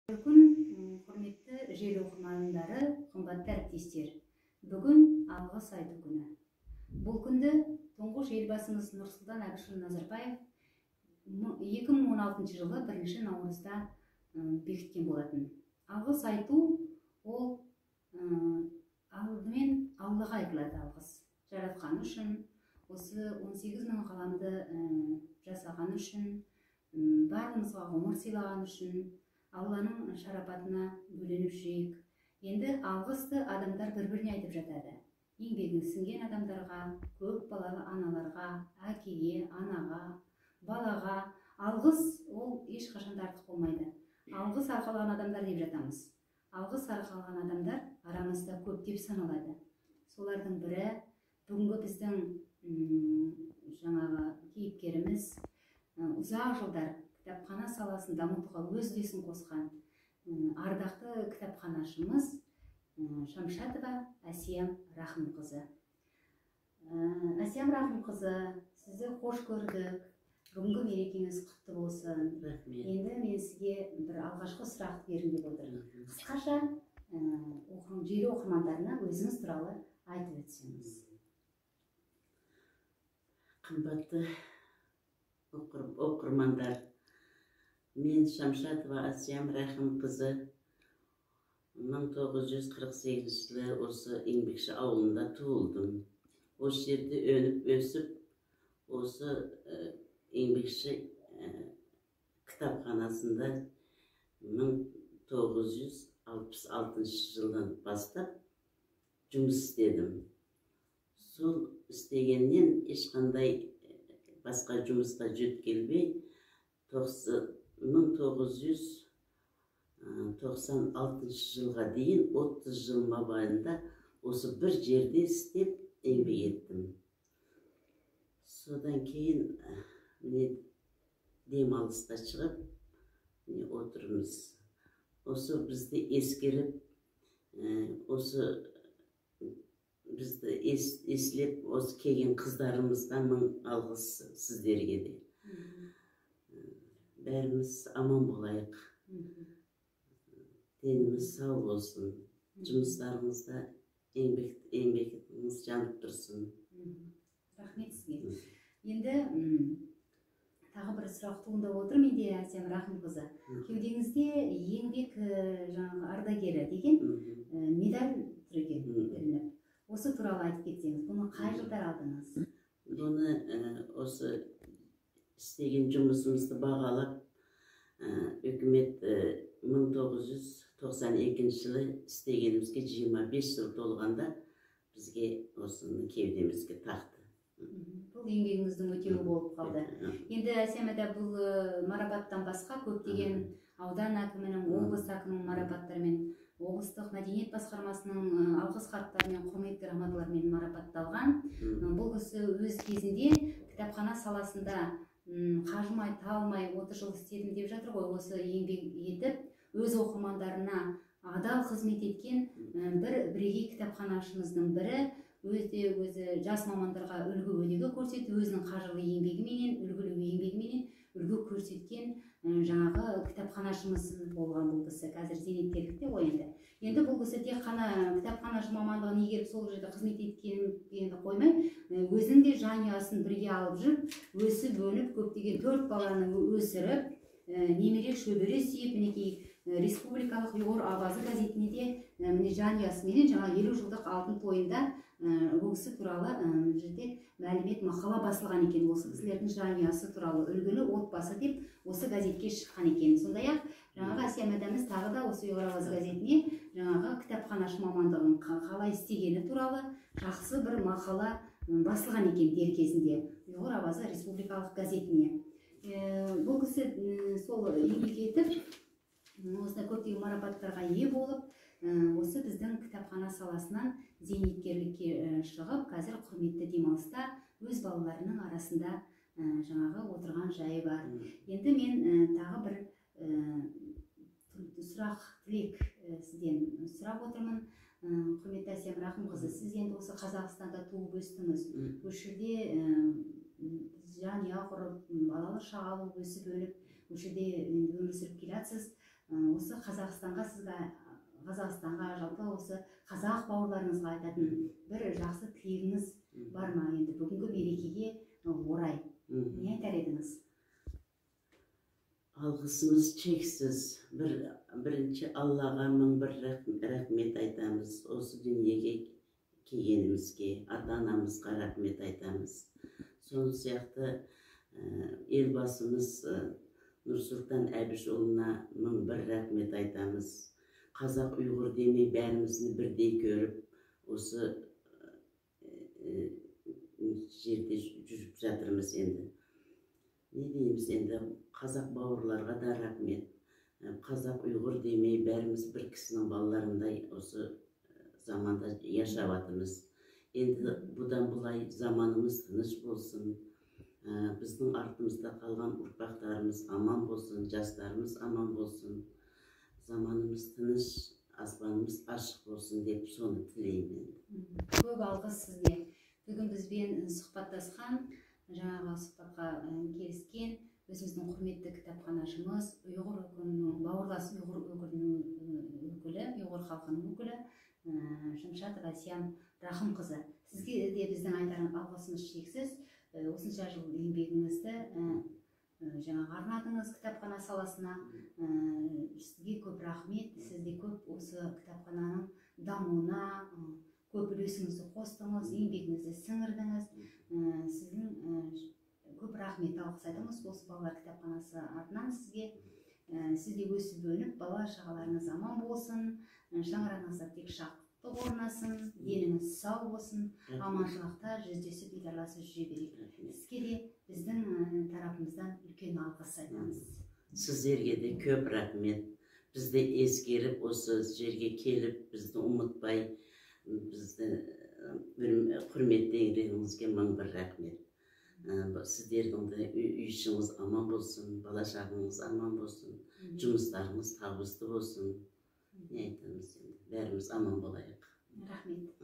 Күн, құрметті желі оқырмандары, қымбатты әріптестер! Бүгін Алғыс айту күні. Бұл күнді тұңғыш Елбасымыз Нұрсұлтан Әбішұлы Назарбаев 2016 жылы 1 наурызда бекіткен болатын. Алғыс айту ол алдымен Аллаға айтылады алғыс. Жаратқаны үшін, осы 18 мың ғаламды жасағаны үшін, барлығымызға ғұмыр сыйлағаны үшін Алланың шарапатына бөленіп жүрейік. Енді алғысты адамдар бір-біріне айтып жатады. Еңбегін сіңген адамдарға, көп балалы аналарға, әкеге, анаға, балаға алғыс ол ешқашан да артық болмайды. Алғыс арқалаған адамдар деп жатамыз. Алғыс арқалаған адамдар арамызда көптеп саналады. Солардың бірі бүгінгі біздің жаңағы кейіпкеріміз, ұзақ жылдар кітапхана саласын дамытуға өз үлесін қосқан ардақты кітапханашымыз Шамшатова Әсиям Рахымқызы. Әсиям Рахымқызы, сізді қош көрдік. Бүгінгі мерекеңіз құтты болсын. Рахмет. Енді мен сізге бір алғашқы сұрақты бергім келіп отыр. Қысқаша желі оқырмандарына өзіңіз туралы айтып өтсеңіз. Қымбатты оқырмандар, мен Шамшатова Әсиям Рахымқызы 1948 жылы осы Еңбекші ауылында туылдым. Осы жерде өніп өсіп, осы Еңбекші кітапханасында 1966 жылдан бастап жұмыс істедім. Сол істегеннен ешқандай басқа жұмысқа жөткелмей, 1996 жылға дейін 30 жыл мабайында осы бір жерде істеп еңбек еттім. Содан кейін міне демалысқа шығып міне отырмыз. Осы бізді ескеріп, осы бізді еслеп осы келген қыздарымызға мың алғыс сіздерге де. Бәріміз аман болайық. Деніміз сау болсын. Жұмыстарыңызда еңбегіңіз жанып тұрсын. Рахмет сізге. Енді тағы бір сұрақ туындап отыр менде, Әсем Рахымқызы. Кеудеңізде еңбек жаңағы ардагері деген медаль тұр екен ілініп. Осы туралы айтып кетсеңіз, бұны қай жылдары алдыңыз? Бұны осы істеген жұмысымызды бағалап, үкімет 1992 жылы істегенімізге 25 жыл толғанда бізге осыны кеудемізге тақты. Бұл еңбегіңіздің өтеуі болып қалды. Енді Әсем ата, бұл марапаттан басқа көптеген аудан әкімінің, облыс әкімінің марапаттарымен, облыстық мәдениет басқармасының алғыс хаттарымен, құрмет грамоталарымен марапатталған. Бұл кісі өз кезінде кітапхана саласында қажымай талмай 30 жыл істедім деп жатыр ғой. Осы еңбек етіп өз оқырмандарына адал қызмет еткен бір бірегей кітапханашымыздың бірі. Өзі өзі жас мамандарға үлгі өнеге көрсетіп, өзінің қажырлы еңбегіменен, үлгілі еңбегіменен үлгі көрсеткен жаңағы кітапханашымыз болған бұл кісі. Қазір зейнеткерлікте ғой енді. Енді бұл кісі тек қана кітапханашы мамандығын игеріп сол жерде қызмет еткенін қоймай, өзінің де жанұясын бірге алып жүріп, өсіп өніп, көптеген 4 баланы өсіріп, немере шөбере сүйіп, мінекей республикалық Ұйғыр авазы газетіне де міне жанұясыменен жаңа 50 жылдық алтын тойында бұл кісі туралы бұл жерде мәлімет мақала басылған екен. Осы кісілердің жанұясы туралы үлгілі отбасы деп осы газетке шыққан екен. Сондай-ақ жаңағы Әсия атамыз тағы да осы Ұйғыр авазы газетіне жаңағы кітапханашы мамандығын қалай істегені туралы жақсы бір мақала басылған екен дер кезінде Ұйғыр авазы республикалық газетіне. Бұл кісі сол еңбек етіп, осындай көптеген марапаттарға ие болып, осы біздің кітапхана саласынан зейнеткерлікке шығып, қазір құрметті демалыста өз балаларының арасында жаңағы отырған жайы бар. Енді мен тағы бір сұрақ тілек сізден сұрап отырмын. Құрметті Әсем Рахымқызы, сіз енді осы Қазақстанда туып өстіңіз. Осы жерде жанұя құрып, балалы шағалы өсіп өніп, осы жерде енді өмір сүріп келатсыз. Осы Қазақстанға, сізге, Қазақстанға, жалпы осы қазақ бауырларыңызға айтатын бір жақсы тілегіңіз бар ма? Енді бүгінгі мерекеге орай не айтар едіңіз? Алғысымыз шексіз. Бірінші Аллаға мың бір рахмет айтамыз. Осы дүниеге келгенімізге, ата-анамызға рахмет айтамыз. Сол сияқты Елбасымыз Нұрсұлтан Әбішұлына мың бір рахмет айтамыз. Қазақ, ұйғыр демей, бәрімізді бірдей көріп, осы жерде жүріп жатырмыз енді. Не дейміз енді, қазақ бауырларға да рахмет. Қазақ, ұйғыр демей, бәріміз бір кісінің балаларындай осы заманда яшап жатырмыз. Енді бұдан былай заманымыз тыныш болсын. Біздің артымызда қалған ұрпақтарымыз аман болсын, жастарымыз аман болсын, заманымыз тыныш, аспанымыз ашық болсын деп соны тілеймін. Көп алғыс сізге. Бүгін бізбен сұхбаттасқан, жаңағы сұхбатқа келіскен өзіміздің құрметті кітапханашымыз, ұйғыр өкілінің, бауырлас ұйғыр өкілінің өкілі, ұйғыр халқының өкілі Шамшатова Әсиям Рахымқызы. Сізге де біздің айтар алғысымыз шексіз. Осынша жыл еңбегіңізді жаңағы арнадыңыз кітапхана саласына. Сізге көп рахмет. Сіз де көп осы кітапхананың дамуына көп үлесіңізді қостыңыз, еңбегіңізді сіңірдіңіз. Сіздің көп рахмет, алғыс айтамыз осы балалар кітапханасы атынан сізге. Сіз де өсіп өніп, бала шағаларыңыз аман болсын, шаңырағыңызда тек шаттық орнасын, деніңіз сау болсын, аманшылықта жүздесіп, дидарласып жүре берейік. Сізге де біздің тарапымыздан үлкен алғыс айтамыз. Сіздерге де көп рахмет. Бізді ескеріп, осы жерге келіп, бізді ұмытпай, бізді құрметтегеніңізге мың бір рахмет. Сіздердің де үй ішіңіз аман болсын, бала шағаңыз аман болсын, жұмыстарыңыз табысты болсын. Не айтамыз енді, бәріміз аман болайық. Рахмет.